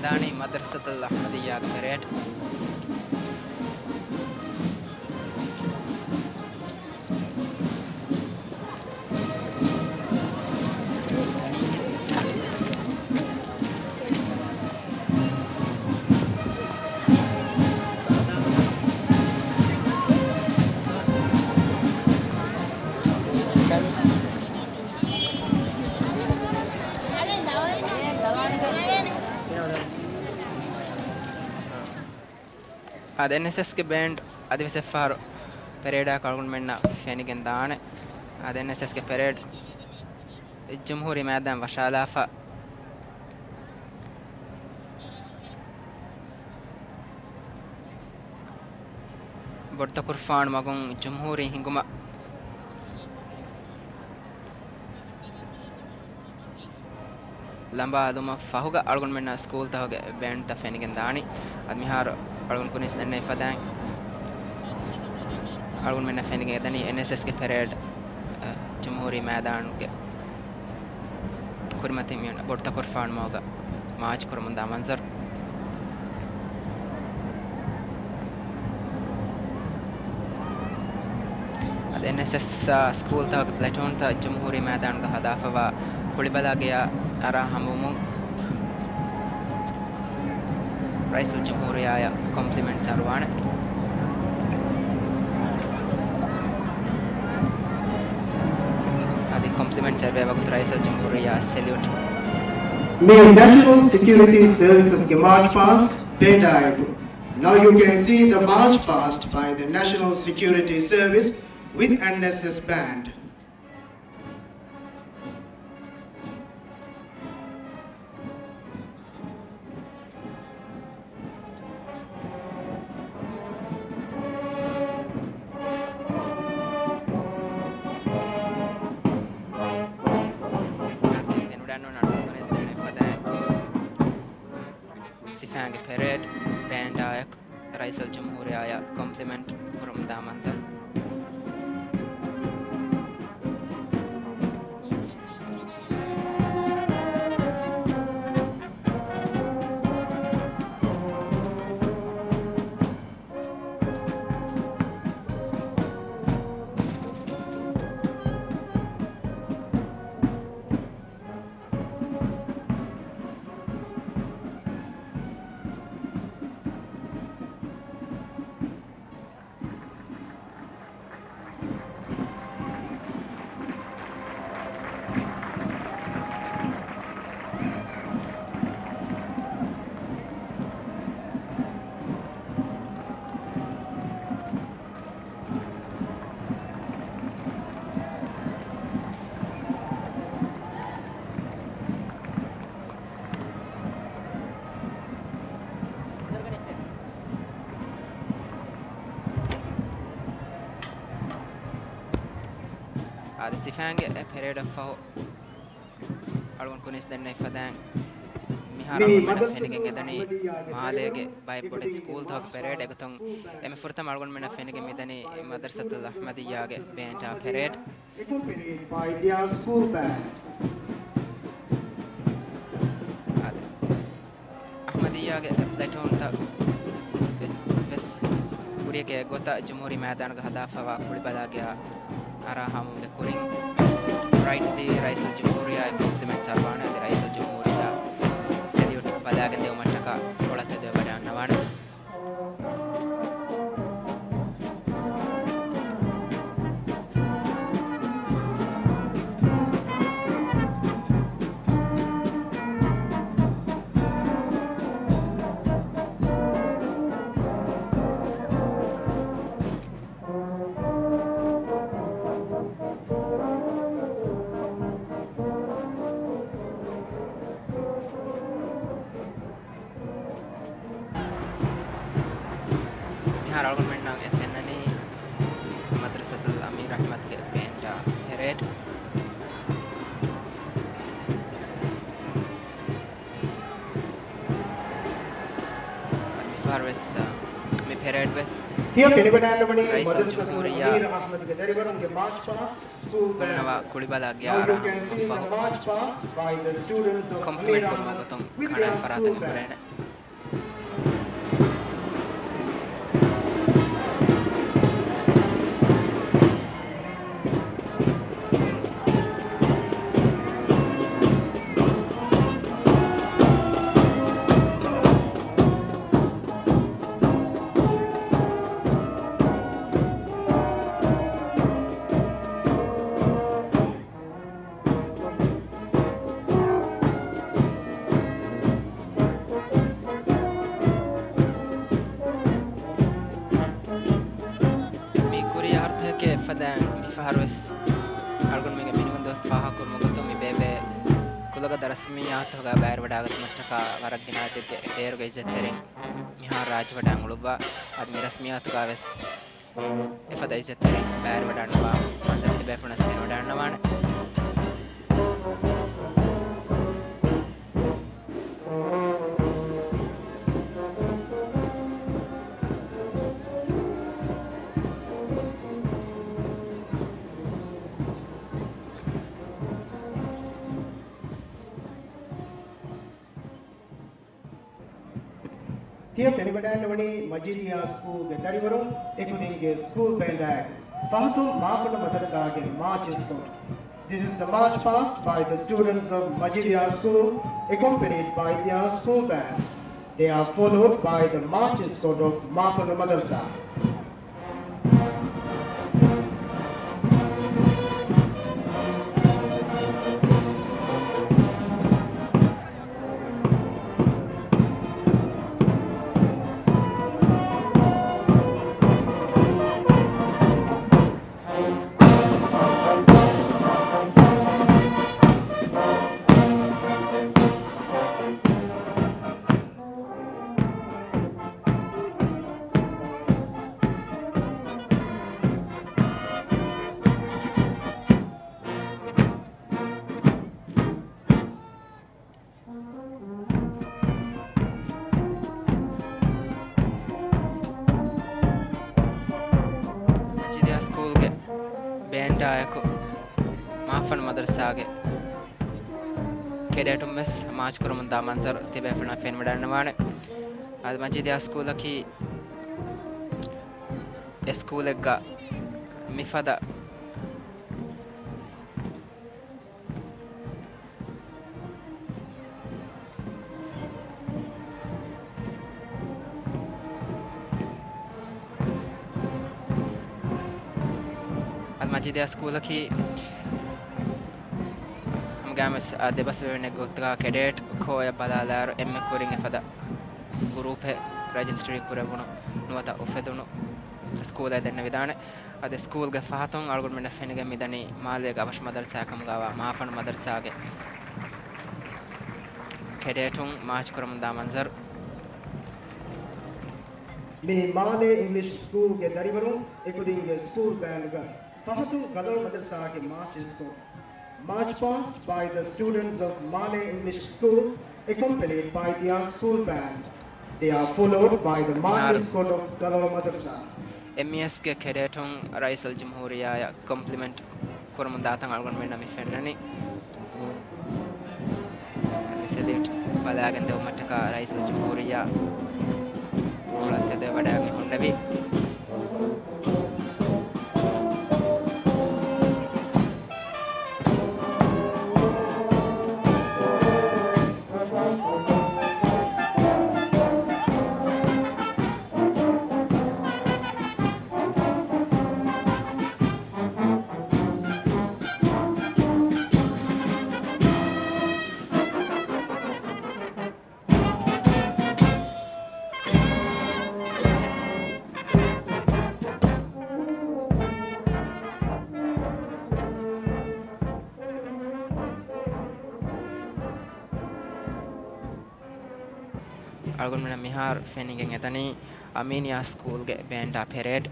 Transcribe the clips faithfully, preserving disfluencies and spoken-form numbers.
ދާނީ މަދްރަސަތުލް އަޙްމަދިއްޔާގެ ޕެރޭޑް. އާދެ، އެންއެސްއެސްގެ ބޭންޑް އަދިވެސް އެއްފަހަރު ޕެރޭޑާ އަޅުގަނޑުމެންނަށް ފެނިގެން ދާނެ. އާދެ، އެންއެސްއެސްގެ ޕެރޭޑް ޖުމްހޫރީ މައިދާން ވަށާލާފަ، ބޮޑުތަކުރުފާނު މަގުން ޖުމްހޫރީ ހިނގުމަށް ލަނބާލުމަށް ފަހުގަ އަޅުގަނޑުމެންނަށް ސްކޫލްތަކުގެ ބޭންޑްތައް ފެނިގެން ދާނީ. އަދި މިހާރު އަޅުގަނޑު ކުރިންސް ދެންނެވި ފަދައިން އަޅުގަނޑުމެންނަށް ފެނިގެން އެދަނީ އެންއެސްއެސްގެ ޕެރޭޑް، އަ، ޖުމްހޫރީ މައިދާނުގެ ކުރިމަތިން މި ބޮޑުތަކުރުފާނު މަގުގަ މާޗް ކުރަމުންދާ މަންޒަރު. އަދި އެންއެސްއެސް ސްކޫލްތަކުގެ ޕްލެޓޫންތައް ޖުމްހޫރީ މައިދާނުގަ ހަދާފަވާ ކުޅިބަލާގެޔާ އަރާ ހަމަވުމުން ރައީސުލްޖުމްހޫރިއްޔާއަށް ކޮމްޕްލިމެންޓް ސަރުވާނެ. އަދި ކޮމްޕްލިމެންޓް ސަރުވާ ވަގުތު ރައީސުލްޖުމްހޫރިއްޔާ ސެލިއުޓް. މި ނެޝަނަލް ސެކިއުރިޓީ ސަރވިސަސްގެ މާޗް ޕާސްޓް ބޭންޑާއެކު. Now you can see the march past by the National Security Service with N S S band. ސިފައިންގެ ޕެރޭޑް ބޭންޑާއެކު ރައީސުލްޖުމްހޫރިއްޔާއަށް ކޮމްޕްލިމެންޓް ކުރަމުންދާ މަންޒަރު. އާދެ، ސިފައިންގެ ޕެރޭޑަށްފަހު އަޅުގަނޑު ކުރިންސް ދެންނެވި ފަދައިން މިހާރު މި އަޅުގަނޑުމެންނަށް ފެނިގެން އެދަނީ މާލޭގެ ބައެއް ބޮޑެތި ސްކޫލްތަކުގެ ޕެރޭޑް. އެގޮތުން އެންމެ ފުރަތަމަ އަޅުގަނޑުމެންނަށް ފެނިގެން މިދަނީ މަދްރަސަތުލް އަޙްމަދިއްޔާގެ ބޭންޑާ ޕެރޭޑް. Accompanied by their school band. އަދި އަޙްމަދިއްޔާގެ ޕްލެޓޫންތައް ވެސް ކުރިޔަކޭ ގޮތަށް ޖުމްހޫރީ މައިދާނުގަ ހަދާފަވާ ކުޅިބަލާގެޔާ އަރާ ހަމަވުމުގެ ކުރިން ޕެރޭޑް ދީ ރައީސުލްޖުމްހޫރިއްޔާ ކޮމްޕްލިމެންޓް ސަރުވާނެ. އަދި ރައީސުލްޖުމްހޫރިއްޔާ ސެލިއުޓް ބަލާގެން ދިއުމަށްޓަކާ ކޮޅަށް ތެދުވެވަޑައިގަންނަވާނެ. މިހާރު އަޅުގަނޑުމެންނަށް އެ ފެންނަނީ މަދްރަސަތުލް އަމީރު އަޙްމަދުގެ ބޭންޑާ ޕެރޭޑް. މިފަހަރު ވެސް، މި ޕެރޭޑް ވެސް ތިޔަ ފެނިވަޑައިގަންނަވަނީ ރައީސުލްޖުމްހޫރިއްޔާ މަދްރަސަތުލް އަމީރު އަޙްމަދުގެ ދަރިވަރުންގެ މާޗް ޕާސްޓް ސްކޫލް ބޭންޑް. ހުންނަވާ ކުޅިބަލާގެޔާ އަރާ ހަމަވުމަށްފަހު ކޮމްޕްލިމެންޓް ކުރުމުގެ ގޮތުން ކަނޑައަޅާފަ ފަރާތަށް އެނބުރޭނެ. އަހަރުވެސް އަޅުގަނޑުމެންގެ މިނިވަން ދުވަސް ފާހަގަކުރުމުގެ ގޮތުން މި ބޭބެ ކުލަގަދަ ރަސްމިއްޔާތުގަ ބައިވެރިވަޑައިގަތުމަށްޓަކާ ވަރަށް ގިނަ އަދަދެއްގެ ބޭރުގެ އިއްޒަތްތެރިން މިހާރު ރާއްޖެވަޑައިގެން އުޅުއްވާ. އަދި މި ރަސްމިއްޔާތުގަ ވެސް އެފަދަ އިއްޒަތްތެރިން ބައިވެރިވަޑައިގަންނަވާ މަންޒަރު ތިބޭފުޅުންނަށް ފެނިވަޑައިގަންނަވާނެ. ތިޔަ ފެނިވަޑައިގަންނަވަނީ މަޖީދިއްޔާ ސްކޫލްގެ ދަރިވަރުން އެކުދިންގެ ސްކޫލް ބޭންޑާއެކު. ފަހަތުން މާފަންނު މަދަރުސާގެ މާޗް އެސްކޯޓް. This is the march past by the students of Majidiya School, accompanied by their school band. They are followed by the march escort of މާފަންނު މަދަރުސާ. މަޖީދިއްޔާ ސްކޫލްގެ ބޭންޑާއެކު މާފަންނު މަދަރުސާގެ ކެޑޭޓުން ވެސް މާޗް ކުރަމުންދާ މަންޒަރު ތިބޭފުޅުންނަށް ފެނިވަޑައިގަންނަވާނެ. އަދި މަޖީދިއްޔާ ސްކޫލަކީ އެ ސްކޫލެއްގަ މިފަދަ އަދި މަޖީދިއްޔާ ސްކޫލަކީ ހަމަގައިމުވެސް ދެބަސް ވެވެނެއްގެ ގޮތުގަ ކެޑޭޓް ކޯއަށް ބަލާލާއިރު އެންމެ ކުރިން އެފަދަ ގުރޫޕެއް ރަޖިސްޓަރީ ކުރެވުނު ނުވަތަ އުފެދުނު ސްކޫލެއް ދެންނެވިދާނެ. އަދި ސްކޫލްގެ ފަހަތުން އަޅުގަނޑުމެންނަށް ފެނިގެން މިދަނީ މާލޭގެ އަވަށު މަދަރުސާއެއް ކަމުގައިވާ މާފަންނު މަދަރުސާގެ ކެޑޭޓުން މާޗް ކުރަމުންދާ މަންޒަރު. މި މާލޭ އިންގްލިޝް ސްކޫލްގެ ދަރިވަރުން އެކުދިންގެ ސްކޫލް ބޭންޑްގަ ފަހަތުން ގަދަޅު މަދަރުސާގެ މާޗް އެސްކޯޓް. March past by the students of Male English School, accompanied by their school band. They are followed by the march escort of ގަދަޅު މަދަރުސާ. އެމްއީއެސްގެ ކެޑޭޓުން ރައީސުލް ޖުމްހޫރިއްޔާއަށް ކޮމްޕްލިމެންޓް ކުރަމުން ދާތަން އަޅުގަނޑުމެންނަށް މި ފެންނަނީ. މި ސެލިއުޓް ބަލައިގެން ދެވުމަށްޓަކާ ރައީސުލް ޖުމްހޫރިއްޔާ ކޮޅަށް ތެދުވެވަޑައިގެން ހުންނެވި. އަޅުގަނޑުމެންނަށް މިހާރު ފެނިގެން އެދަނީ އަމީނިއާ ސްކޫލްގެ ބޭންޑާ ޕެރޭޑް.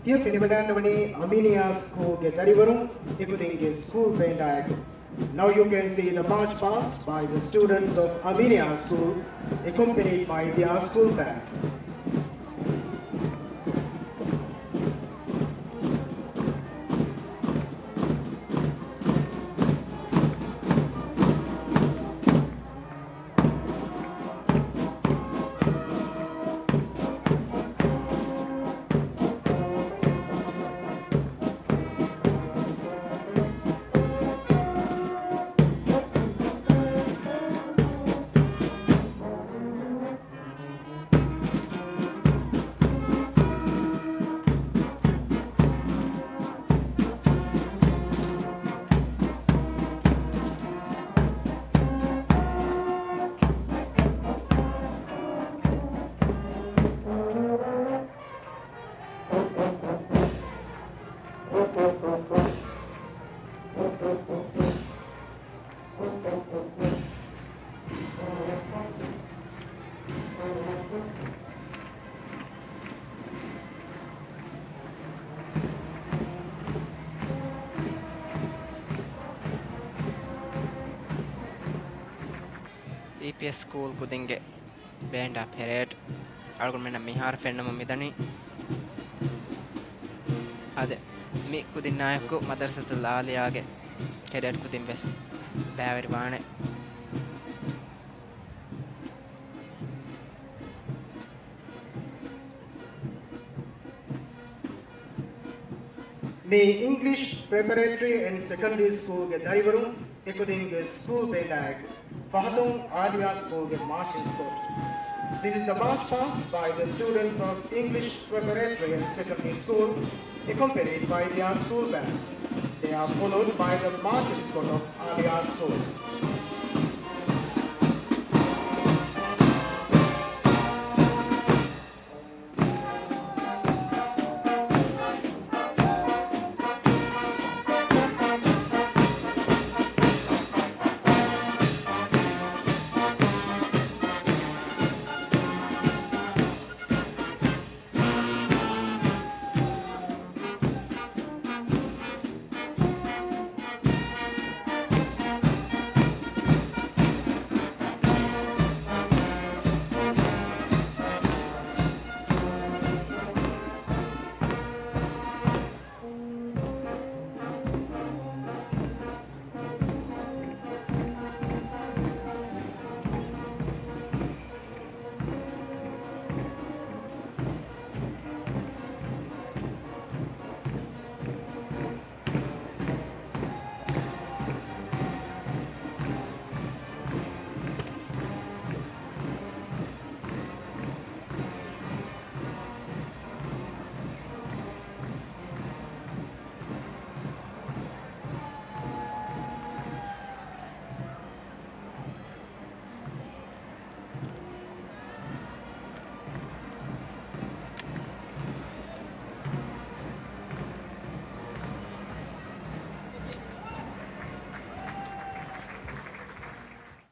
ތިޔަ ފެނިވަޑައިގަންނަވަނީ އަމީނިއާ ސްކޫލްގެ ދަރިވަރުން އެކުދިންގެ ސްކޫލް ބޭންޑާއެކު. Now you can see the march past by the students of Aminia School, accompanied by their school band. ސީޕީއެސް ސްކޫލް ކުދިންގެ ބޭންޑާ ޕެރޭޑް އަޅުގަނޑުމެންނަށް މިހާރު ފެންނަމުން މިދަނީ. އާދެ، މި ކުދިންނާއެކު މަދަރުސަތުލް އާލިޔާގެ ކެޑެޓް ކުދިން ވެސް ބައިވެރިވާނެ. މި އިންގްލިޝް ޕްރެޕަރޭޓަރީ އެންޑް ސެކަންޑަރީ ސްކޫލްގެ ދަރިވަރުން އެކުދިންގެ ސްކޫލް ބޭންޑާއެކު ފަހަތުން އާލިޔާ ސްކޫލްގެ މާޗިން ސްކޮޓް. This is the march past by the students of English Preparatory and Secondary School, accompanied by their school band. They are followed by the march squad of Alia School.